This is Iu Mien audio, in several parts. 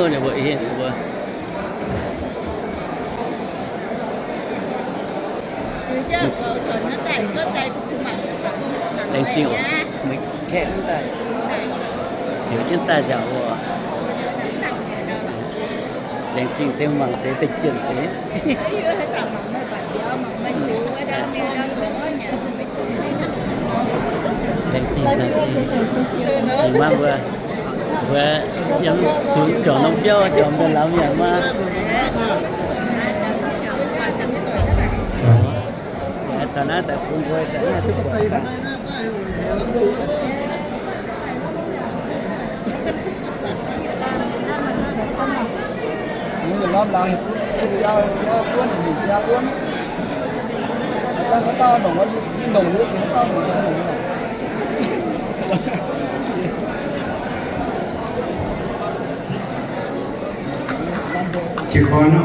Ninh mbuo, ninh mbuo. Laengz zingh oc. Heuc jienv daaih nziaauc oc. Laengz zingh deix mangc deix, deix jienh deix. Laengz zingh, laengz zingh. Ih, mbuo, mbuo yiem sux juangc norm biauv, juangc mbuo lauz mienh maah. Taux naaiv daaih bun mbuo daaih duqv buatc. Jiez gorn oc.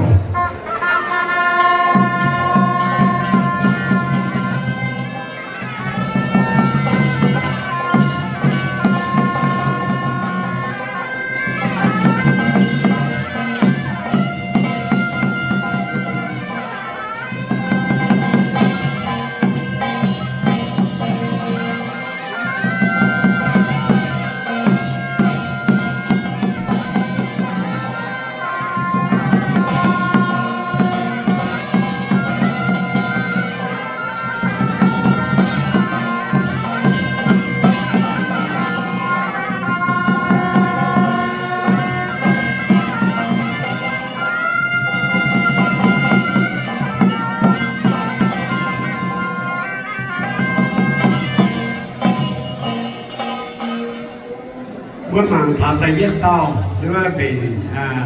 Mbuo mangc taux da'yietv dauh, wuov mbenc, aa,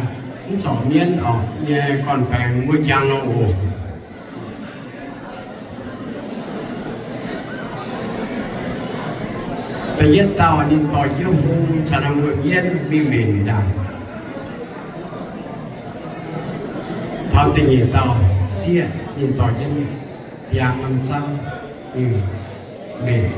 mv zorc mienv oc, nyei gorn-baengx mbuo jangx lo oc. Da'yietv dauh ninh dorh jienv hung caux naaiv mbuo mienv mingh mbenc ndaangc. Taux da'nyeic dauh sieqv ninh dorh jienv biaa norm zaangv mingh mbenc.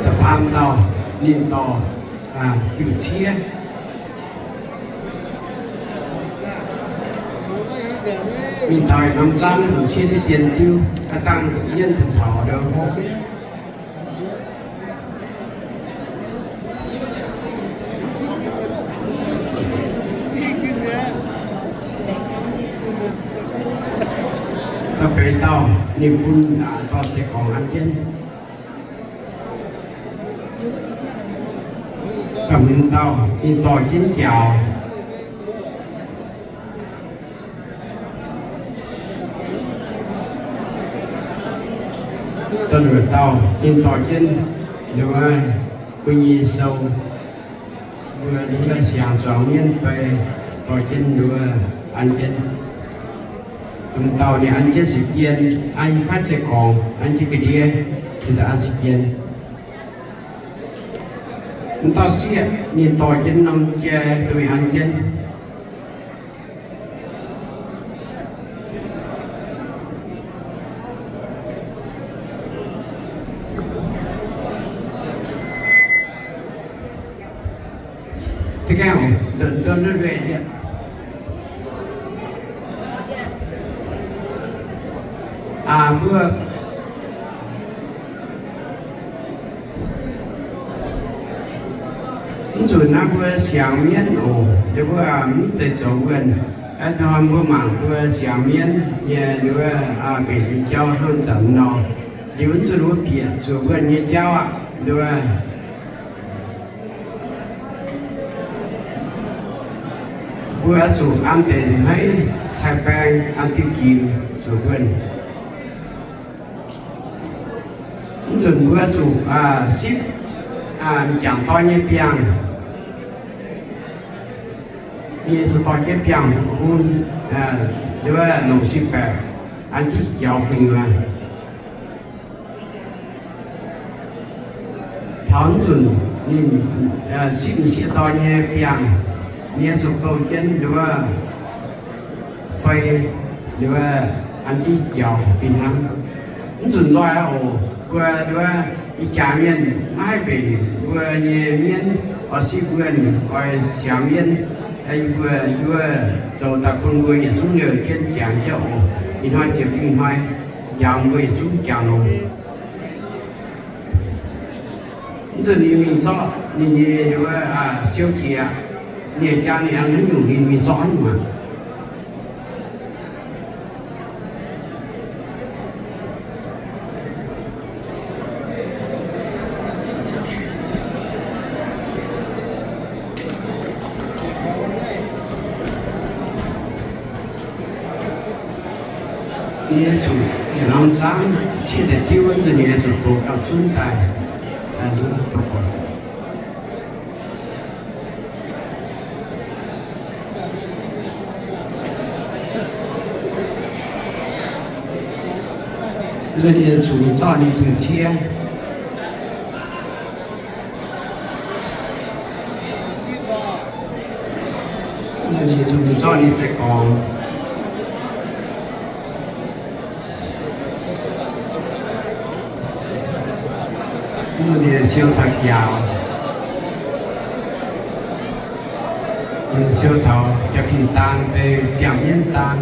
Da'faam dauh ninh dorh, aa, diuh ciev mingh taux norm zaangv naaiv zoux ciev diqv dien diuv, aa, dangh yienv taux ndau hopv. Da'feix dauh ninh bun, aa, dorh ceix gorngx an jienv. Da'hmz dauh ninh dorh jienv jaaux. Da'luoqc dauh ninh dorh jienv nduov mbuo nyei sou, mbuo nyei siangx zuangx mienv fai dorh jienv nduov an jienv. Da'hmz dauh ninh an jienv sieqv jien, an jienv kaav ceix gorngx, an jienv ga'ndiev, cingx daaih an sieqv jien. M'dauh sieqv ninh dorh jienv norm jai dongh mingh an jienv. Aa, mbuo mv nzunc naaiv mbuo siangx mienv oc, yie mbuo mv zeiz zoux wuonh. Aa, mbuo mangc mbuo siangx mienv nyei nduov, aa, mbenc nyei jauv hnangv zanc nor. Liuz mv nzunc mbuo bieqc zuqc wuonh nyei jauv aqv. Nduov, mbuo oix zuqc an deix hneiv cai baeng, an diuh ginx zuqc wuonh. Mv nzunc mbuo zuqc, aa, sipv, aa, m'jangc dorn nyei biangh. Ninh zuqc dorh jienv biangh hun, aa, nduov longc sipv baeqc an jienv jaux gu'nyuoz. Taux mv nzunc ninh, aa, sipv m'sieqv dorn nyei biangh, ninh zuqc bouh jienv nduov fai, nduov, an jienv njaaux fih hnangv. Mv zuqc nzoih oc. Mbuo nduov, ih jaax mienh maiv haih mbenc mbuo nyei mienv, oix sipv mbuo oix siangx mienv. Yie mbuo nduov zoux daaih bun mbuo yietc zungv liouh jienv jangx jienv oc. Ih hnoi ziepc fingx hnoi, njaaux mbuo yietc zungv jangx longx. Mv zuqc ninh mingh zorqv ninh nyei nduov siou jiex, ninh jangx ninh hnangv nyungc ninh mingh zorqv nyungc aqv. Ninh nyei zuqc yietc norm zaangv cieqv deix diuv, zuqc ninh nyei zuqc doqc gauh zunv daaih. Ninh nyei zuqc zorqv ninh buoz-ciev. Ninh zuqc zorqv ninh za'gengh ninh siou taux jaax, ninh siou taux jaax fingx daan fai biangh mienv daan.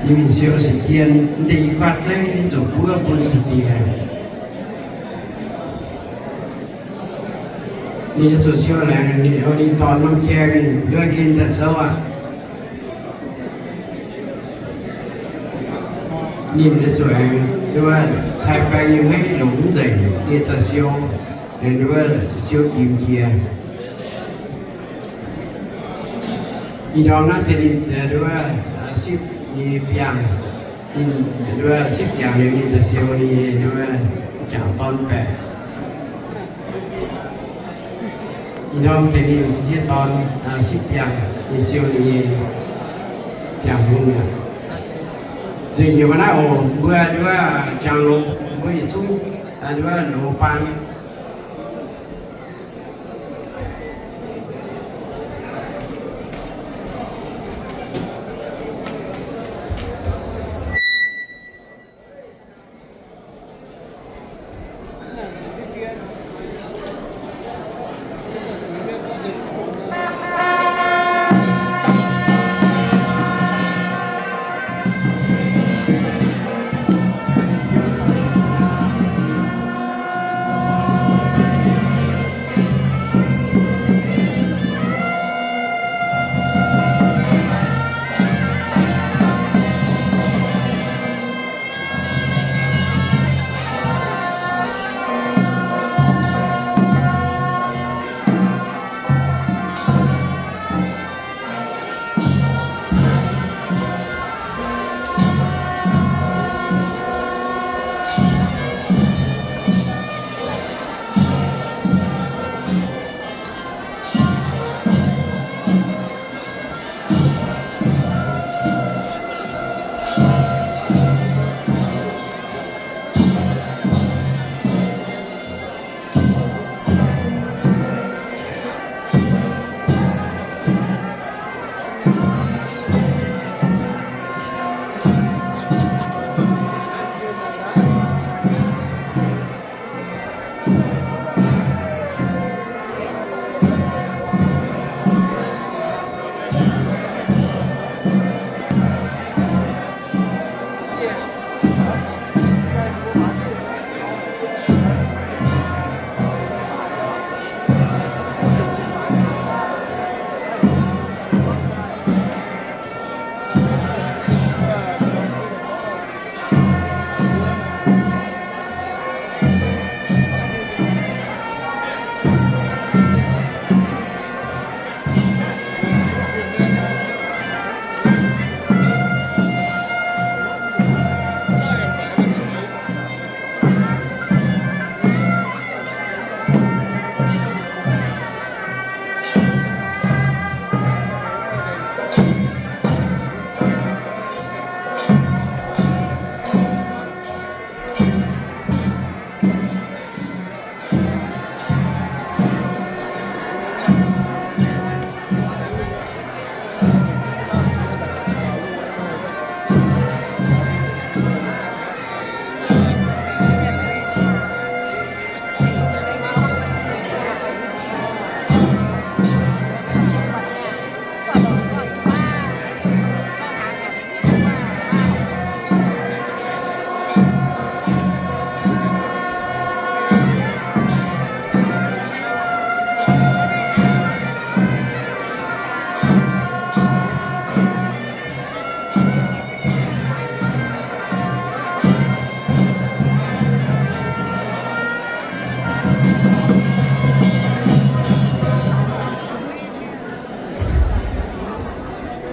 Ninh mingh siou se jien, mv deix i guaatv zeiv zuqc buov bun se jien. Ninh zuqc siou laengz ninh dorn norm jai mingh nduov gin daaih zouv aqv. Ninh zuqc aengx nduov cai baeng nyei hmeiv longc mv nzengc, ninh daaih siou, aengx nduov siou jiex jiex. Ih ndorm naaiv tengx ninh nduov sipv ninh biangh, ninh nduov sipv ziangx liuz ninh daaih siou ninh nduov jangc dorn baeqc. Ih ndorm tengx ninh sipv dorn, sipv biangh, ninh siou ninh nyei biangh hmung mi'aqv. Nzengc njiec mbuo naaiv oc, mbuo nduov jangx longx, mbuo yietc zungv nduov loz baan.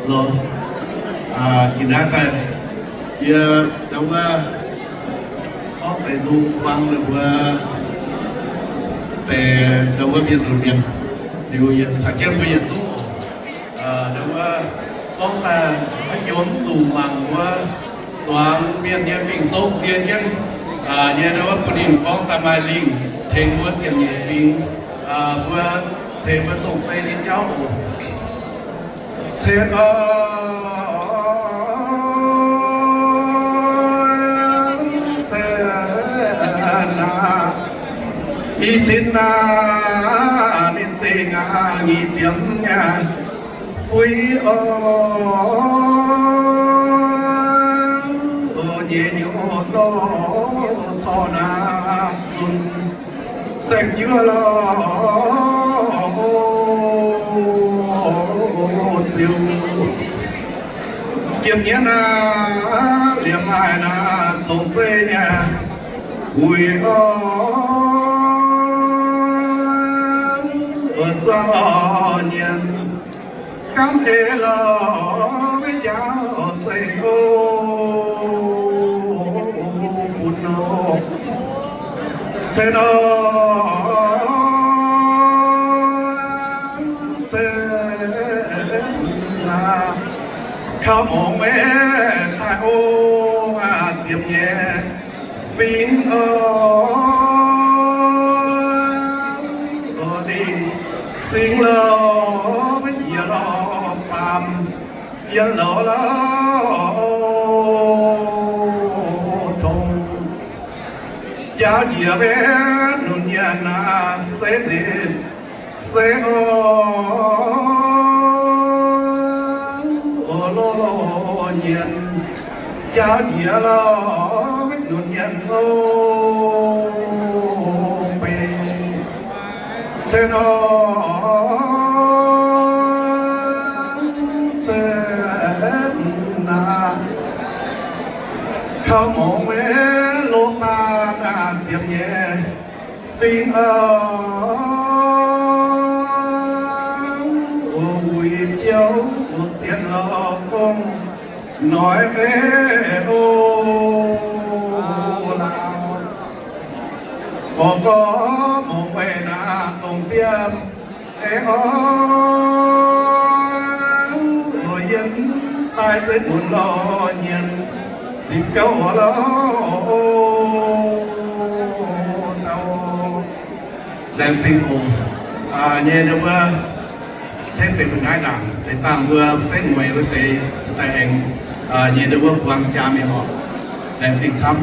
Lorqc, aa, jiex naaiv daaih, yie ndau wuov orqv deix nzung buang ninh mbuo deix ndau wuov mienh lunx mienh liuz, yietc caux jienv mbuo yietc zungv, aa, ndau wuov gorngv daaih haaix joux mv zuqc mangc mbuo zuangx mienh nyei fing-song ziex jienv, aa, nyei ndau wuov bun ninh gorngv daaih maaih lingh tengx mbuo ziepc nyeic fingx, aa, mbuo ceix mbuo zong-zei nyei jauv oc. Ceix oc, ceix naaic, i cin naaic, ninh zingh aqv, nyic ziepc nyei fui oc, nyei nyuoqc lorh corc naaic zunc saeng-juov lorh, o, ziux jiepc nyeic naaic, liemh maaih naaic zong-zei nyei wuic oc, zuangx lorh nyienx gamv eix lorh, maiv jaax zeiz o, funx nor, ceix nor, ceix aac, kaux mongc maiv taaih o, ziepc nyeic fingx oc, lingh singx lorh, maiv njiec lorh baamh yienh lorh lorh, tongx jaauv njiec maiv nunc nyanc naaic, seix nzipc seix oc, loz loz nyienx jaauv njiec lorh, maiv nunc nyanc o, beix cen oc, cen naaic, kaux mongc maiv loz baamh naaic, ziepc nyeic fingx oc, wuic biouv zienx lorh gong noic eix o, lauh gorx gorx mongc weih naaic dongh fiem eix oc, yiem daaih zeiv nunc lorh nyienx zipc gouv oc lorh o, dauh laengz zingh oc. Nyei ndau wuov cengv deix mbuo naaiv ndaangc deix dangh mbuo setv mueiz wuov deix daaih aengx nyei ndau wuov buang jaa mingh oc. Laengz zingh camv.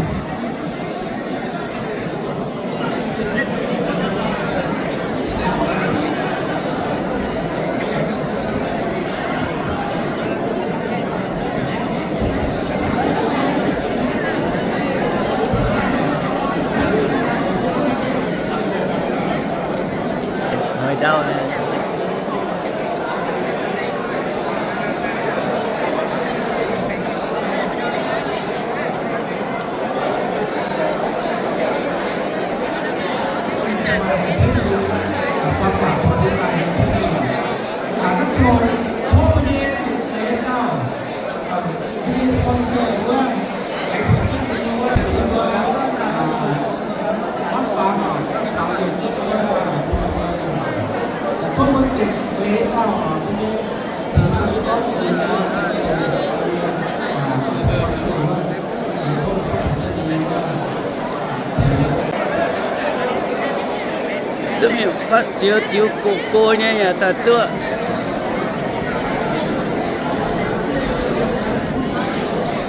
Duqv mingh fatv ziux ziux gox go nyei yaac daaih duqv.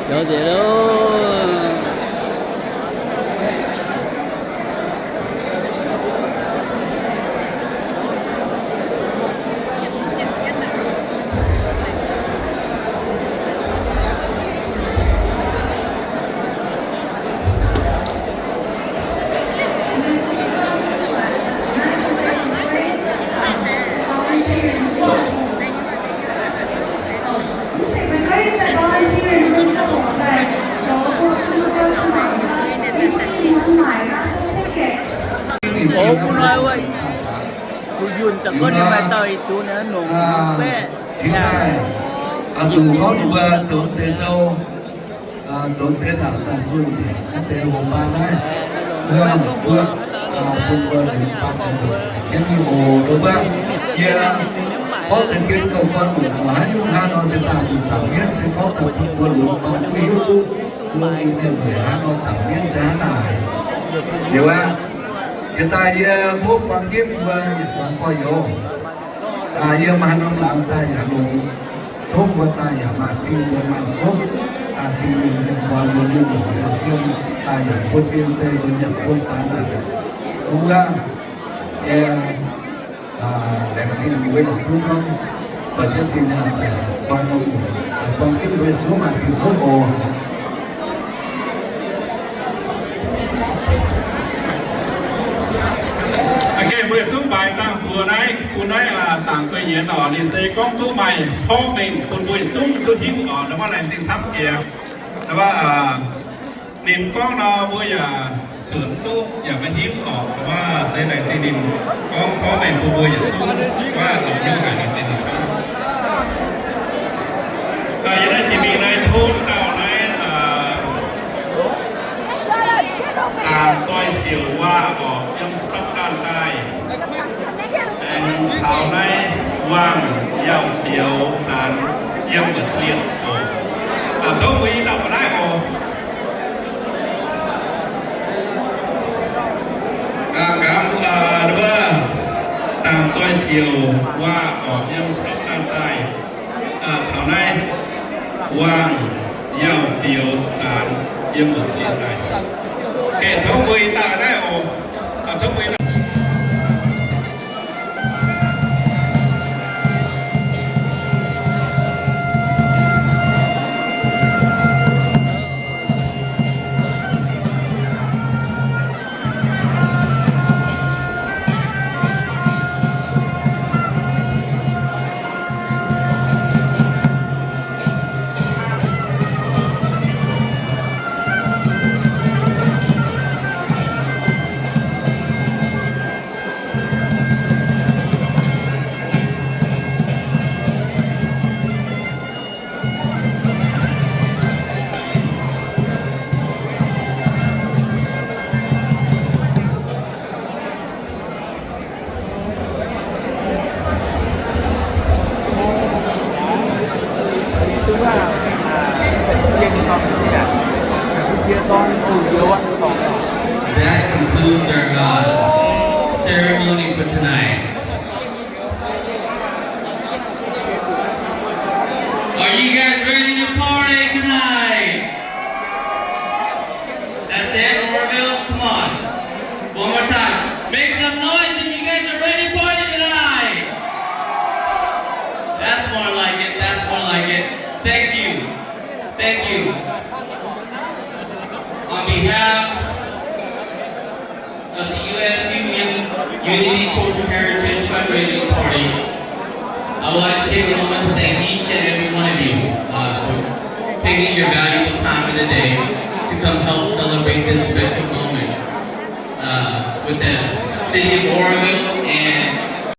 Njoux nzengc loh. Fu'junh daaih gorngv nyei maaih dauh ih duqv naaiv nongc baeqv. Cingx daaih, zuqc gorngv mbuo zoux deix sou, zoux deix nzaangc daaih zunh njiec naaiv deix hoc baan naaiv. Mbuo, mbuo, bun mbuo hoc baan daaih hoc jienv mingh oc. Nduov wuov, yie gorngv deix gengh gauh guanh muonc zuqc haaix nyungc hnangv nor se daaih zuqc zaangc mienv se gorngv daaih bun mbuo lunx baan duqv hiuv duqv mbuo Iu-Mienh weic hnangv nor zaangc mienv se hnangv naaic. Liuz aqv, jiex daaih yie tov buang ginv mbuo yietc zuangx gorx-youz. Yie maaih norm laangz daaih yaac longx, tov mbuo daaih yaac maaih fing nzuonx maaih sopv, zingh mienh zingh guaax nzuonx mienh muoc nzuonx siem, daaih yaac bun mienh zeiz nzuonx yaac bun daaih naaic. Wuov, yie laengz zingh mbuo yietc zungv gorngv, buatc jienv zinh nyaanh daaih koi norm muoc, buang ginv mbuo yietc zungv maaih fing sopv oc. Ok, mbuo yietc zungv mbaix dangh mbuox naaiv, bun naaiv dangc guei yienx oc. Ninh se gorngv duqv maaih porv mengh bun mbuo yietc zungv duqv hiuv oc. Naaiv maiv laengz zingh camv jiex. Naaiv maiv ninh gorngv nor mbuo yaac zunc duqv yaac maiv hiuv oc. Naaiv maiv se laengz zingh ninh gorngv porv mengh bun mbuo yietc zungv maiv longc hiuv haic, laengz zingh ninh camv. Yie naaiv jiex mingh naaiv tov dauh naaiv Dangc Zoih Siouc Waac oc, yiem Scotland daaih. Aengx caux naaiv Wangh Yauh Fioux Zanx yiem Australia oc. Tov mbuo i dauh ga'naaiv oc. Gaax, wuov, Dangc Zoih Siouc Waac oc, yiem Scotland daaih. Caux naaiv Wangh Yauh Fioux Zanx yiem Australia daaih. Tov mbuo i dauh ga'naaiv oc. Tov mbuo i dauh. That concludes our uh, ceremony for tonight. Are you guys ready to party tonight? That's it, Oroville? Come on. One more time. Make some noise if you guys are ready to party tonight. That's more like it. That's more like it. Thank you. Thank you. On behalf of the U S Union Unity Cultural Heritage Fundraising Party, I would like to take a moment to thank each and every one of you uh, for taking your valuable time in the day to come help celebrate this special moment uh, with the city of Oroville and